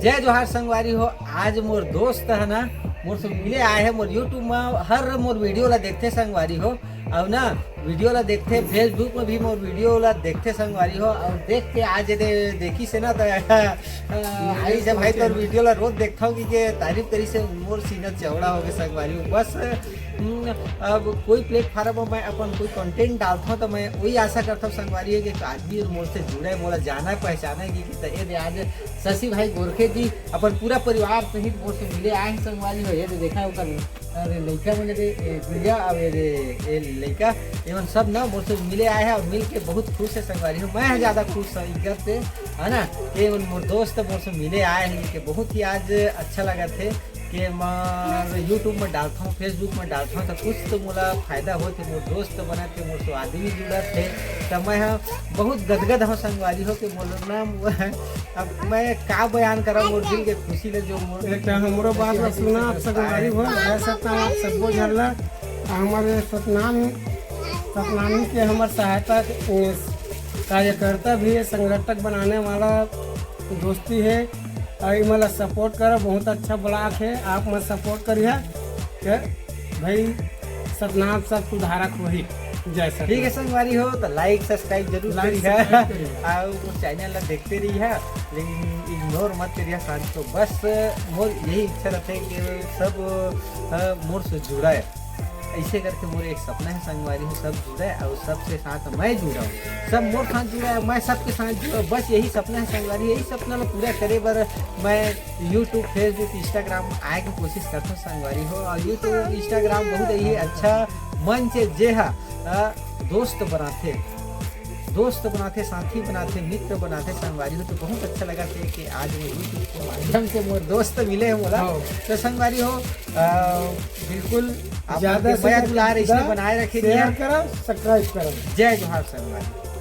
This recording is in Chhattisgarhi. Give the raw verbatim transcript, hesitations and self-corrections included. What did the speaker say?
जय जोहार संगवारी हो। आज मोर दोस्त है ना, मोर से मिले आए हैं। मोर YouTube में हर मोर वीडियो ला देखथे संगवारी हो, अउ ना वीडियो ला देखथे, Facebook में भी मोर वीडियो ला देखथे संगवारी हो। अउ देख के आज दे देखी से ना तो आई से भाई तोर वीडियो ला रोज देखता हूँ कि के तारीफ करी से मोर सीना चौड़ा हो गए संगवारी हो। बस हम्म, अब कोई प्लेटफॉर्म में मैं अपन कोई कंटेंट डालता हूँ तो मैं वही आशा करता हूँ संगवारी है कि एक आदमी मोर से जुड़े, मोला जाना है, पहचाना है कि, कि तो ये दे आज शशि भाई गोरखे जी अपन पूरा परिवार सहित मोर से मिले आए हैं संगवारी हो। ये दे देखा है ओकर, अरे लइका मने रे, ए गुड़िया, अब ये रे, ये लइका, एमन सब ना मोर से मिले आए हैं और मिल के बहुत खुश है संगवारी हो। मैं ज्यादा खुश हूँ इनकर से, है ना। ये उन मोर दोस्त मोर से मिले आए हैं कि बहुत ही आज अच्छा लगा थे कि मैं YouTube में डालता हूँ, Facebook में डालता हूँ तो कुछ तो मोला फायदा हो थे, मोर दोस्त बना थे, मोर से आदमी जुड़ा थे। तो मैं हाँ बहुत गदगद हूँ संगवारी हो कि मोर नाम अब मैं का बयान करा मोर दिल के खुशी ले जो मोर एक ठन हमरो बात ला सुना आप संगवारी हो, ऐसा तो आप सबो झन ला हमारे सतनाम, सतनामी के हमर सहायता कार्यकर्ता भी है, संगठक बनाने वाला दोस्ती है। और ये मला सपोर्ट करो, बहुत अच्छा ब्लॉग है, आप मत सपोर्ट करिए। के भाई सतनाम सब सुधारक वही। जय सतनाम। ठीक है संगवारी हो तो लाइक सब्सक्राइब जरूर लाइक करिए, सब्सक्राइब करिए। और वो चैनल ला देखते रहिए, लेकिन इग्नोर मत करिए शांत को। बस मोर यही इच्छा रहते है कि सब अ, मोर से जुड़ा है। ऐसे करके मोर एक सपना है संगवारी हो, सब जुड़े और सबसे साथ मैं जुड़ा हूँ, सब मोर साथ जुड़ा है, मैं सबके साथ जुड़ा हूँ। बस यही सपना है संगवारी, यही सपना ला पूरा करे बर मैं YouTube, Facebook, Instagram आए के कोशिश करता हूँ संगवारी हो। और YouTube, Instagram बहुत ही अच्छा मंच है जे हा अ, दोस्त बनाथे, दोस्त बनाथे, साथी बनाथे, मित्र बनाथे संगवारी हो। तो बहुत अच्छा लगा थे कि आज मैं YouTube के माध्यम से मोर दोस्त मिले हैं मोला। हाँ। तो संगवारी हो अ, बिल्कुल आप ज्यादा मन के से मया ज्यादा दुलार ऐसे बनाए रखे शेयर करो, सब्सक्राइब करो। जय जोहार संगवारी।